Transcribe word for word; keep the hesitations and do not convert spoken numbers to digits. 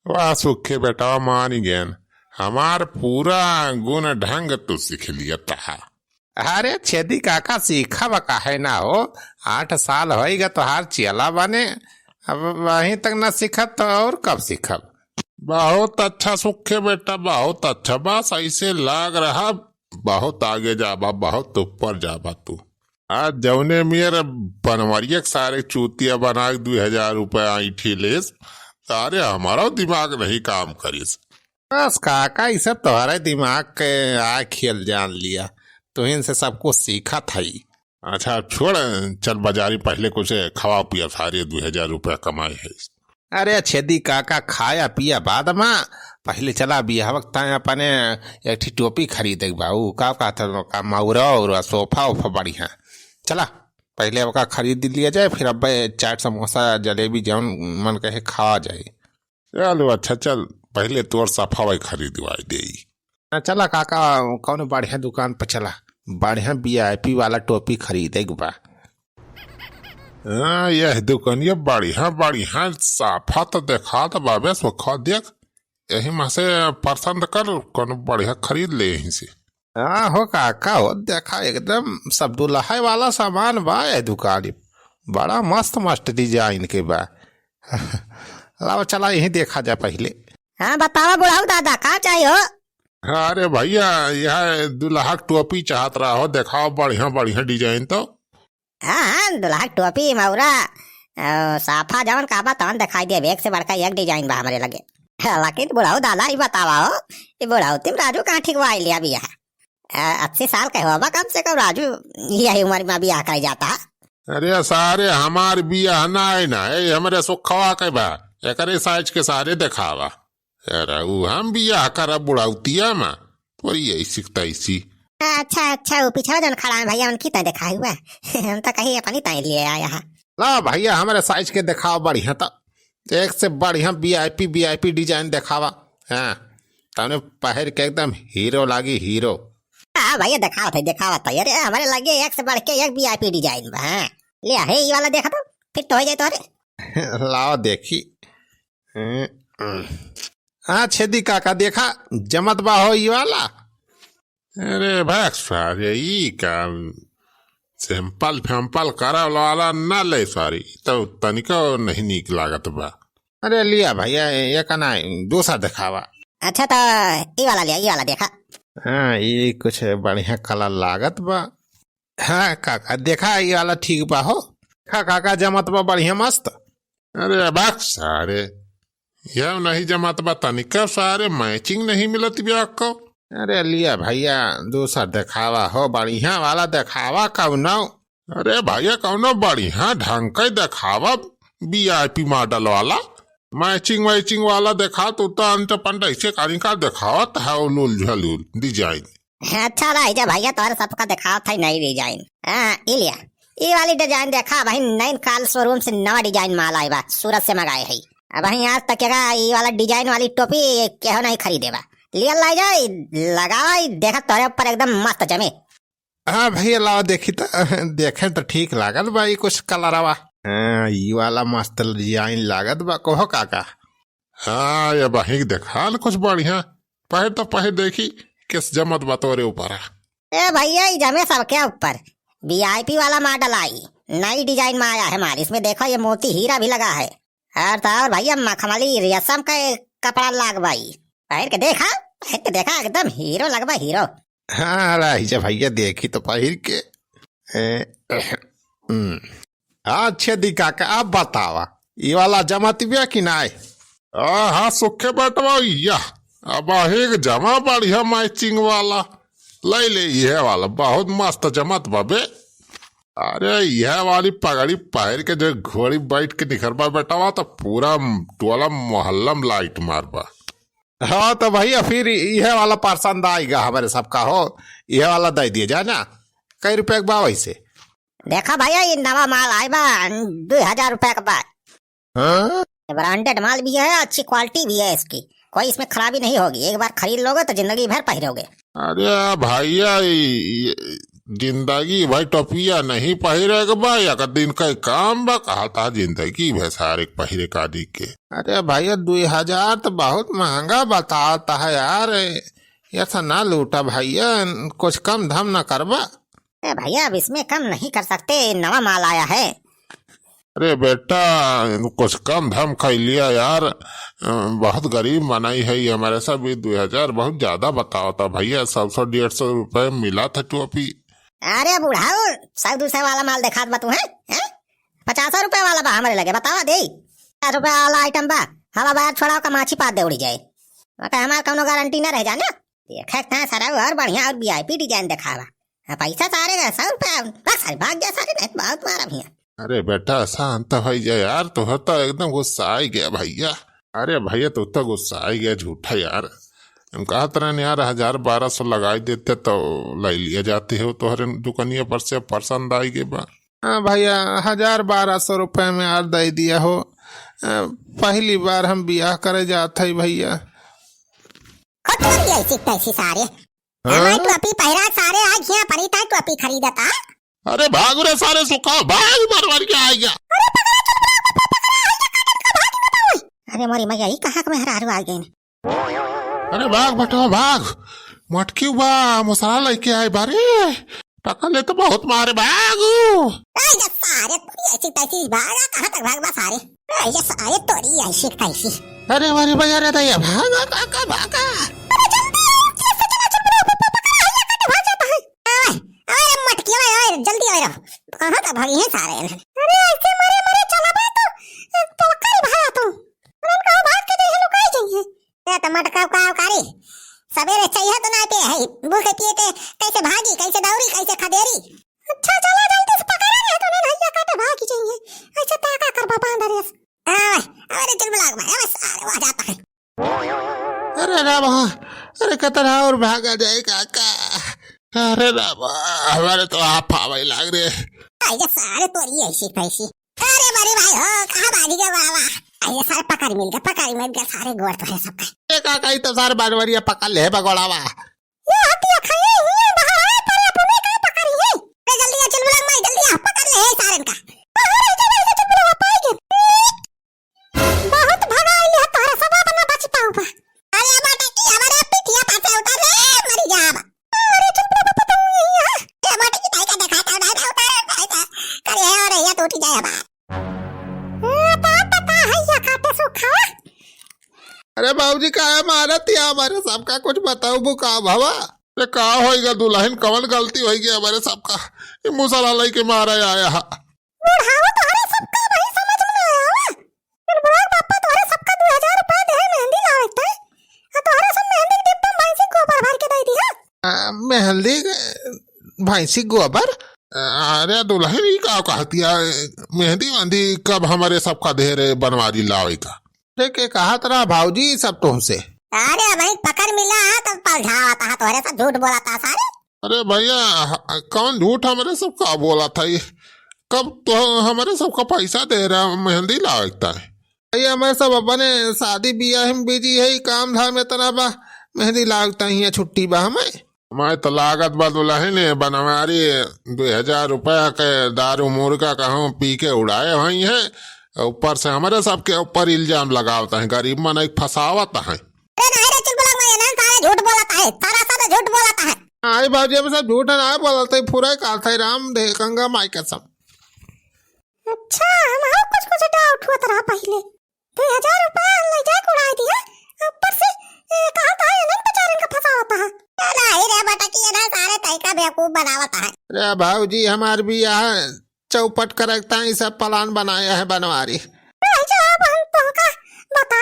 वाह सुखे बेटवा, मानी गेन, हमार पूरा गुण ढंग तू सीख लिया तहा। अरे छेदी काका, सीखब काहे ना हो, आठ साल होइगा तोहार चेला बने, अब वहीं तक ना सीखब तो और कब सीखब? बहुत अच्छा सुखे बेटा, बहुत अच्छा, बस ऐसे लाग रहा, बहुत आगे जाबा, बहुत ऊपर जाबा तू। आज जौने मेर बनवरिया के सारे चूतिया बना के दुई हजार रुपया ऐंठी लेस, सारे हमारा दिमाग नहीं काम करिस। बस काका, ई सब तोहरे दिमाग के आ खेल जान लिया, तुहिन से सब कुछ सीखत हई। अच्छा, अब छोड़, चल बाजारी पहले कुछ खावा पिया, सारे दुई हजार रुपया कमाए है। अरे छेदी काका, खाया पिया बाद मा, पहले चला बियाहवा के ताईं अपने एक ठी टोपी खरीदे के बा, ऊ का कहत हन, का मौरा और सोफा ओफा बढ़िया। चला पहले ओका खरीद लिया जाए, फिर अब्बे चाट समोसा जलेबी जौन मन कहे खावा जाए। चलो अच्छा चल, पहले तोर सफावा खरीदवाई देई। हाँ, चला काका, कौनो बढ़िया दुकान पर चला, बढ़िया वीआईपी वाला टोपी खरीदे के बा। हाँ, यह दुकानिया बढ़िया बढ़िया साफा तो देखात बाबे, सोखा देख, यही मा से पसंद कर, कौनो बढ़िया खरीद ले यहीं से। हाँ हो काका हो, देखा एकदम सब दुल्हा वाला सामान बा यह दुकानी, बड़ा मस्त मस्त डिजाइन के बा। लाओ चला यहीं देखा जा पहले। हाँ बतावा बुढ़ऊ दादा, का चाहिए हो? अरे भैया, यह दुल्हा के टोपी चाहत रहा हो, देखाओ बढ़िया बढ़िया डिजाइन तो। हाँ, हाँ, दुल्हा के टोपी, मौरा, अ, साफा जवन कहबा तवन देखाई देब, एक से बढ़ के एक डिजाइन बा हमरे लगे। लेकिन बुढ़ऊ दादा, ई बतावा हो, ई बुढ़ौती में राजू कहाँ ठिकवाई लिया बिया? अ, अस्सी साल के होबा कम से कम राजू, यही उम्र में बियाह करे जाता। अरे सारे, हमार बियाह ना है ना, ए हमरे सोखवा के बा, एकरे साइज के सारे देखावा। अरे ऊ हम बियाह करब बुढ़ौतिया में, तोरी ऐसी के तैसी। अच्छा, अच्छा, वो पीछे जौन खड़ा है भैया, उनकी ताईं देखा हुआ। हम तो कहीं अपनी ताईं लिए आया है। ला भैया, हमरे साइज के देखाओ बढ़िया तो, एक से बढ़िया वीआईपी, वीआईपी डिजाइन देखावा। हाँ, तने पहर के एकदम हीरो लागी, हीरो। हाँ भैया, देखावत है, देखावत है। अरे हमरे लगे एक से बढ़ के एक वीआईपी डिजाइन बा। हाँ, ले हे, ई वाला देखा तो, फिट तो हो जाए तोहरे। लाओ देखी। हाँ छेदी काका, देखा जमत बा हो ई वाला। अरे भाग सारे, ई का सैंपल फैंपल करे वाला ना ले सारी, ई तो तनिको नहीं नीक लागत बा। अरे लिया भैया, ये का ना, दूसरा देखावा। अच्छा तो ई वाला लिया, ई वाला देखा। हाँ, ई कुछ बढ़िया कलर लागत बा। हाँ काका, देखा ई वाला ठीक बा हो। देखा काका, जमत बा बढ़िया मस्त। अरे भाग सारे, यह नहीं जमत बा तनिका सारे, मैचिंग नहीं मिलत बिया को। अरे लिया भैया, दूसर देखावा हो, बढ़िया वाला देखावा कौनो। अरे भैया, कौनो बढ़िया ढंग के देखावा, वीआईपी मॉडल वाला। मैचिंग वैचिंग वाला देखा, तू तो अंट पंट ऐसे कानी का देखावत है, उलूल झलूल डिजाइन। अच्छा रही जा भैया, तोहरे सबका देखावत है नई डिजाइन। हाँ, ई लिया, ई वाली डिजाइन देखा भाई, नैन काल शोरूम से नवा डिजाइन माल आए बा, सूरत से मंगाए है। अब भाई आज तक का ई वाला डिजाइन वाली टोपी केहो नहीं खरीदे बा। लिया लाई जा, लगावा, ई देखा तोहरे ऊपर एकदम मस्त जमे। हाँ भैया, लाओ देखी तो, देखे तो ठीक लागल बा ई कुछ कलरवा। हाँ, ई वाला मस्त डिजाइन लागत बा, कहो काका। हाँ, ये बहिक देखा न कुछ बढ़िया, पहिर तो पहिर देखी, किस जमत बा तोरे ऊपर। ए भैया, ई जमे सबके ऊपर। वीआईपी वाला मॉडल आई, नई डिजाइन में आया है माल। इसमें देखो, ये मोती हीरा भी लगा है। और तो और भैया, मखमली रेशम का कपड़ा लाग बाई। पहिर के देखा, पहिर के देखा, एकदम हीरो लगबा, हीरो। हाँ, रही जा भैया, देखी तो पहिर के। ए, हम्म। अच्छा दी काका, अब बतावा, ई वाला जमत बिया कि नाय? आ, हाँ, सुखे बटवा, या, अब एक जमा बढ़िया मैचिंग वाला। ले ले, यह वाला बहुत मस्त जमत बा बे। अरे, यह वाली पगड़ी पहिर के जो घोड़ी बैठ के निकरबा बेटवा, तो पूरा टोला मोहल्ला में लाइट मारबा। हाँ, तो भैया, फिर यह वाला पसंद आएगा हमारे सबका हो, यह वाला दे दिए जाए ना। कई रुपया के बा वैसे? देखा भैया, ये नवा माल आए बा, दो हजार रुपया का बा। हाँ? ये ब्रांडेड माल भी है, अच्छी क्वालिटी भी है इसकी, कोई इसमें खराबी नहीं होगी। एक बार खरीद लोगे तो जिंदगी भर पहिरोगे। अरे भैया, ये, ये जिंदगी भर टोपिया नहीं पहिरे के बा, एक दिन का काम बा, कहता जिंदगी भर सारे के पहिरे का दी के। अरे भैया, दुई हजार तो बहुत महंगा बताता है यार, ऐसा ना लूटा भैया, कुछ कम धम ना करबा? ए भैया, अब इसमें कम नहीं कर सकते, नवा माल आया है। अरे बेटा, कुछ कम धम खाई लिया यार, अ, बहुत गरीब मनई है ये हमारे सब, ये दुई हजार बहुत ज्यादा बतावता भैया, सौ सौ डेढ़ सौ रुपए मिला था टोपी। अरे बुढ़ाऊ, सौ दो सौ वाला माल देखात बा तू, हैं? हैं? पचास रुपए वाला बा हमरे लगे, बतावा दे। पचास रुपए वाला आइटम बा, हवा बाहर छोड़ाओ का माछी पाद दे उड़ी जाए। ओके, हमार कौनो गारंटी ना रह जाने। देखे था सारा और बढ़िया और वीआईपी डिजाइन देखावा। हाँ, पैसा सारे का सौ रुपया, बस सारे भाग गया सारे, नहीं तो बहुत मारा भैया। अरे बेटा, शांत हो जा यार, तोहर तो एकदम गुस्सा आ गया भैया। अरे भैया, तू तो गुस्सा आ गया झूठा यार। हम कहत रहन यार, हजार बारह सौ लगाई देते तो ले लिया जाते हो, तोहरे दुकनिया पर से पसंद आ गए बा। हाँ भैया, हजार बारह सौ रुपये में यार दे दिया हो। अ, पहली बार हम बियाह करे जात है भैया। खुद तो भी ऐसी तैसी सारे। हाँ? हमारी टोपी पहिरा सारे आ गया, परी ताई टोपी खरीदता। अरे भाग रे सारे सुखा, भाग मरवर के आ गया। अरे पकड़ा, चुप रहो, पकड़ा, पकड़ा, हल्ला काटन का भाग ना पाओ। अरे मोरी मैया, ई कहाँ के मेहरारू आ गए? अरे भाग बेटा भाग, मटकी बा, मसाला लेके आए बारे, पकड़ ले तो बहुत मारे, भागू। ए, ये सारे तोरी ऐसी तैसी भागा, कहाँ तक भागबा सारे? ए, ये सारे तोरी ऐसी तैसी। अरे, अरे, भैया रे, भैया, भागा, काका, भागा। अरे, जल्दी, तेज से चला, चुप रहो, पप्पा पकड़ा है, ये काटे भाग जाता है। ओए, ओए, मटकी, ओए, ओए, जल्दी आए रहो। कहाँ तक भागी हैं सारे? अरे, ऐसे मरे, मरे चला बे तू, तो कर भागा तू। अरे, कहाँ भाग के जाइए, लुकाई जाइए। ए, त मटका का कारी? सबेरे चाहिए तो ना पे है, भूखे पिए ते कैसे भागी, कैसे दौड़ी, कैसे खदेरी? अच्छा, चला जल्दी से पकड़ा रहे तो नहीं, भैया काटे भागी जाइए। ऐसे ताका कर बाबा अंदर से। आ, अरे चुलबुला के मारे, बस, अरे वो आ जाता है। अरे रामा, अरे कतरा और भागा जाए काका। अरे रामा, हमारे तो आप आवे लाग रे। आ, ये सारे तोरी ऐसी तैसी। अरे बड़ी भाई हो, कहाँ भागी गए बाबा? आ, ये सारे पकड़ मिल गए, पकड़ मिल गए सारे गोड़ तो है सबका। ए काका, ई तो सारे बनवरिया पकड़ ले बगोड़ावा। ये हटिया खाए, ये बहाए पर अपने का पकड़ी है। ए, जल्दी आ, चुलबुला माई, जल्दी आ, पकड़ ले, ए, सारन का। अरे, चल, चल, चल, चुलबुला, पाई के। बहुत भगाई ले, तोहरा सब अपना बच पाऊ बा। अरे, बाटे की हमारे पिठिया पाछे उतर रे, मरी जाब। अरे, चुलबुला, पता नहीं है। ए, बाटे की भाई का दिखाता, भाई का उतार, भाई का। करे, अरे, ये टूट जाए हमार। ए, का पता है ये काटे सुखावा? अरे बाबूजी, काहे मारत या हमारे सबका, कुछ बताओ बु का भवा? अरे का होइगा दुल्हन, कवन गलती होइगी हमारे सबका? ये मुसला लइके मारे आया हा। बुढ़ावा तोहरे सबका वही समझ में ना आवा। फिर बुढ़ा पापा तोहरे सबका दो हजार रुपया दे मेहंदी लावे ते। आ तोहरे सब मेहंदी के डिब्बा में भैंसी गोबर भर के दे दिया। आ, मेहंदी के भैंसी गोबर? अरे दुल्हन, ई का कहतिया? मेहंदी वेहंदी कब हमरे सबका देहे रे बनवारी लावे का? अरे के कहत रहा भाऊजी सब तुमसे? अरे भाई पकड़ मिला है तो पलझावत है, तोहरे सब झूठ बोलत है सारे। अरे भैया, ह-, कौन झूठ हमरे सबका बोलत है? कब तो हमरे सबका पैसा दे रहा मेहंदी लावे का है? भैया, हमारे सब अपने शादी बियाह में बिजी है, काम धाम इतना बा, मेहंदी लागता ही है, छुट्टी बा हमें। हमारे तो लागत बा दुल्हन बनवारी दुई हजार रुपया के दारू मुर्गा कहूँ पी के उड़ाए हुई है, ऊपर से हमरे सबके ऊपर इल्जाम लगावत है, गरीब मनई फंसावत है। अरे नहीं रे चुलबुला, मैं ना सारे झूठ बोलत है, सारा सब झूठ बोलत है। आई बाबूजी, हम सब झूठ ना बोलत है, पूरा कहत है राम दे गंगा माई कसम। अच्छा, हम और कुछ कुछ डाउट हुआ तरह पहले। दो हजार रुपया ले जाके उड़ा दिया, ऊपर से, ए, कहा था ये नहीं बेचारन का फंसा होता है। अरे ही रे बटकी, ये ना सारे तय का बेवकूफ बनावत है। अरे भाऊजी, हमार बियाह चौपट करकता ही सब प्लान बनाया है बनवारी। अच्छा, अब हम तुमका बता